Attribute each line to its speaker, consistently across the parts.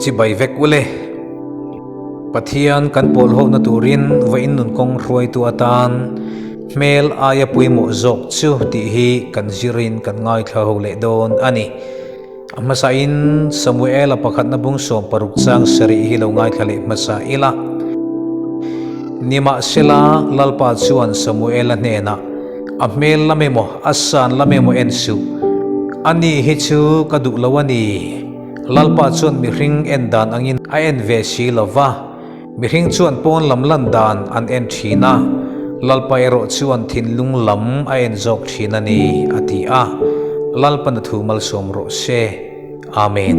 Speaker 1: Chibai vek ule. Pathian kan pawl ho na turin vawiin nun kawng hruaitu atan hmel aia pawimawh zawk chu tih hi kan zirin kan ngaithla ho leh dawn a ni. A hmasain Samuela pakhatna bung 16 chang sarih hi lo ngaithla leh hmasa ila. Nimahsela, Lalpa chuan Samuela hnenah, A hmel lam emaw, a san lam emaw en suh. Ani hi chu ka duh lo a ni. Lalpa chuan mihring en dan angin a en ve si lo va. Mihring chuan pawn lam lan dan an en thin a, Lalpa erawh chuan thinlung lam a en zawk thin a ni, a ti a. Lalpan a thu malsawm rawh se. Amen.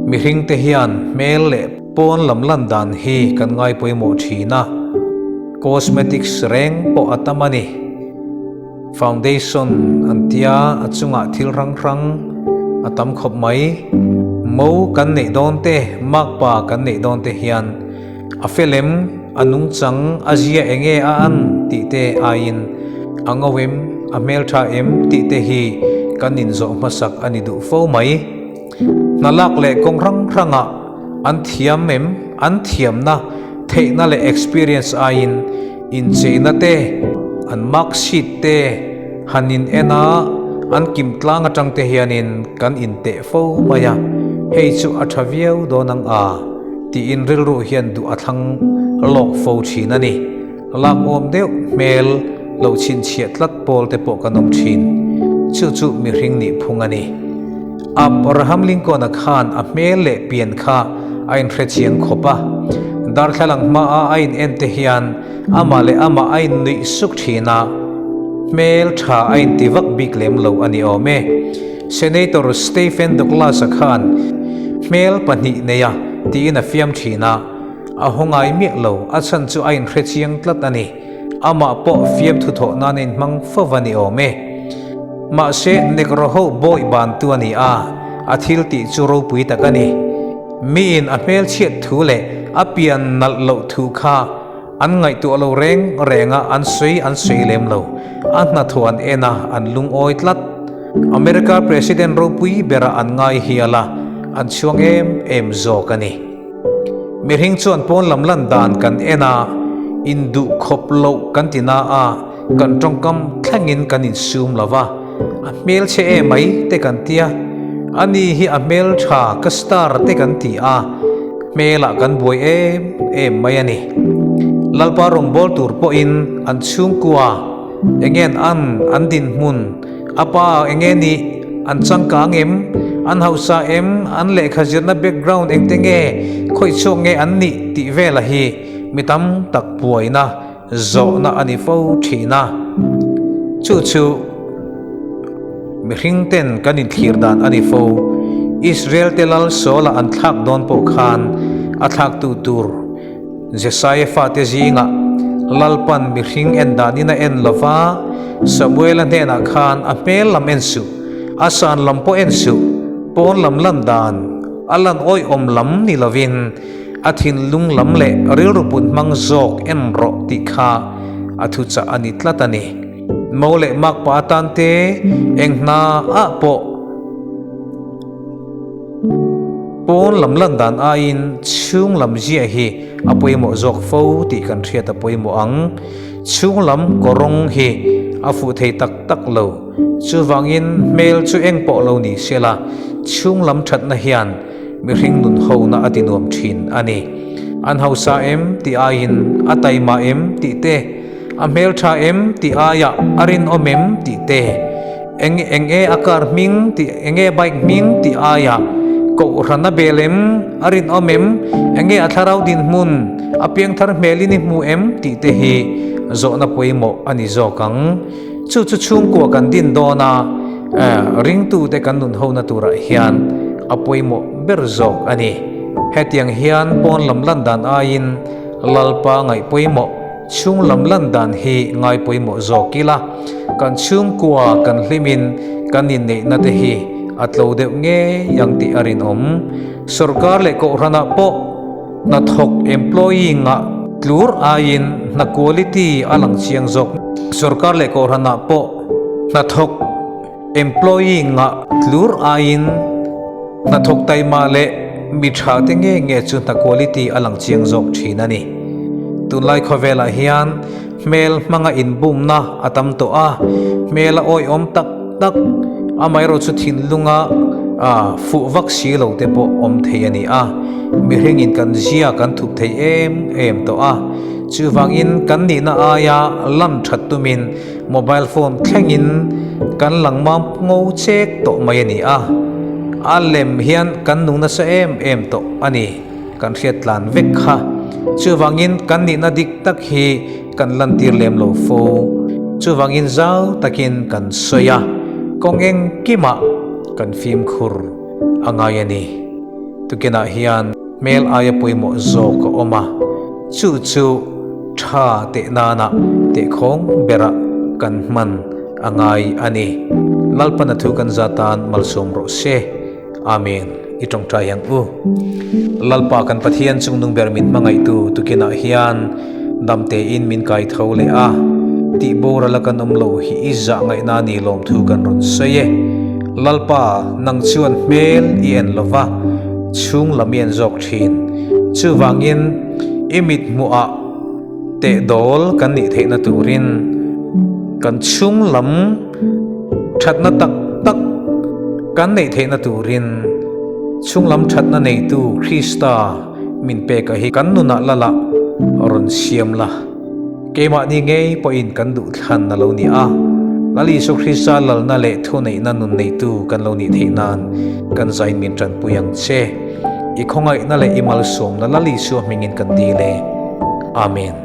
Speaker 1: Mihringte hian hmel leh pawn lam lan dan hi kan ngai pawimawh thin a, cosmetics reng pawh a tam a ni. Foundation an tia a chungah thil hrang hrang a tam khawp mai. Mo kan neih dawn te, makpa kan neih dawn te hian a felem, a nungchang, a zia enge a an tih te aiin a ngo em, a hmeltha em tih te hi kan inzawh hmasak a ni duh fo mai. Hna lak leh kawng hrang hrangah an thiam em, an thiamna, theihna leh experience aiin Incheina te, an mark sheet te han in en a, an kim tlang atang te hianin kan inteh fo mai a, hei chu a tha viau dawn ang a tiin rilru hian duh a thlang lawk fo thin a ni. Lak awm deuh hmel lo chhinchhiah tlat pawl te pawh kan awm thin. Chu chu mihring nih phung a ni. Abraham Lincoln-a khan a hmel leh pian kha a inhre chiang khawp a. Darthlalang hmaah a in en te hian amah leh amah a innuih suk thin a, hmel tha a inti vak bik lem lo a ni awm e. Senator Stephen Douglas-a khan hmel pahnih nei a tiin a fiam thin a, a haw ngai miah lo, a chhan chu a inhre chiang tlat a ni. Amah pawh fiamthu thawh nan a inhmang fo va ni awm e. Mahse, Negro ho bawi bantu a ni a, a thil tih chu ropui tak a ni. Miin a hmelchhiat thu leh a pian nalh loh thu kha an ngaihtuah lo reng reng a, an sawi an sawi lem lo. A hnathawh an en a, an lungawi tlat. America President ropui berah an ngai hial a, an chhuang em em zawk a ni. Mihring chuan pawn lam lan dan kan en a, induh khawp loh kan ti na a, kan tawngkam thlengin kan insum lo va, a hmel che e mai te kan ti a, ani hi a hmel tha ka star te kan ti a, hmelah kan buai em em mai a ni. Lalpa rawngbâwl tur pawhin an chhungkua eng an an dinhmun A pa eng nge nih? An changkang em? An hausa em? An lehkha zirna background engte nge? Khawih chhuak nge an nih? Tih vela hi mi tam tak buaina zawhna a ni fo thin a. Chu chu mihring ten kan inthlir dan a ni fo. Israel te lal Saul-a an thlak dawn pawh khan a thlaktu tur Jesaia fate zingah Lalpan mihring en danin a en lo va, Samuela hnenah khan a hmel lam en suh, a san lam pawh en suh, pawn lam lan dan, a lan awihawm lam ni lovin a thinlung lam leh rilru put hmang zawk en rawh tih kha a thuchah a ni tlat a ni. Mo leh makpa atan te eng hna ah pawh. Pawn lam lan dan aiin chhung lam ziah hi a pawimawh zawk fo tih kan hriat a pawimawh ang. Chhung lam kawrawng hi a fuh thei tak tak lo. Chuvangin hmel chu eng pawh lo ni se la, chhung lam thatna hian mihring nun hona a ti nuam thin a ni. An hausa em tih aiin a taima em tih te, a hmeltha em tih aiah a rinawm em tih te, Eng eng e a car hming tih eng e bike hming tih aiah kohhran a bel em, a rinawm em, eng nge a thlarau dinhmun, a piangthar hmelin i hmu em tih te hi zawhna pawimawh a ni zawk ang. Chu chu chhungkua kan din dawn a, ringtute kan nun hona turah hian a pawimawh ber zawk a ni. Hetiang hian pawn lam lan dan aiin Lalpa ngaih pawimawh. Chhung lam lan dan hi ngai pawimawh zawk ila, kan chhungkua kan hlimin kan inneihna te hi a tlo deuh ngei ang tih a rinawm. Sorkar leh kohhranah pawh hnathawk employee ngah tlur aiin hna quality a lang chiang zawk. Sorkar leh kohhranah pawh hnathawk employee ngah tlur aiin hnathawk taima leh. mi tha te nge nge chu hna quality a lang chiang zawk thin a ni. Tunlai khawvelah hian hmel hmanga inbumna a tam tawh a, hmel a awihawm tak tak, amaherawh chu thinlunga fuh vak si lo te pawh awm thei a ni a, mihringin kan zia kan thup thei em em tawh a, chuvangin kan nihna aia lan that tumin Mobile phone thlengin kan lang mam ngo chek tawh mai a ni a, a lem hian kan nung nasa em em tawh a ni, kan hriat tlan vek kha. Chuvangin kan nihna dik tak hi kan lantir lem lo fo. Chuvangin zau takin kan sawi a, kawng engkimah kan fimkhur a ngai a ni. Tukinah hian hmel aia pawimawh zawk a awm a, chu chu tha teh nana tehkhawng berah kan hman a ngai a ni. Lalpana thu kan za tan malsawm rawh se. Amen. I tawngtai ang u. Lalpa kan Pathian chungnung ber min hmangaihtu tukinah hian dam tein min kai tho leh a, tih boral a kan awm lo hi i zah ngaihna ni lawmthu kan rawn sawi e. Lalpa, nang chuan hmel i en lo va, chhung lam i en zawk thin. Chuvangin, i mit hmuhah teh dawl kan nih theihna turin kan chhung lam thatna tak tak kan neih theihna turin chhung lam thatna neitu Krista min peka hi kan nunah lala rawn siam la. Keimahni ngei pawhin kan duh thlan a lo ni a, Lal Isua Krista lalna leh thuneihna nun neitu kan lo nih theih nan kan zain min tanpui ang che. I khawngaihna leh i malsawmna Lal Isua hmingin kan dil e. Amen.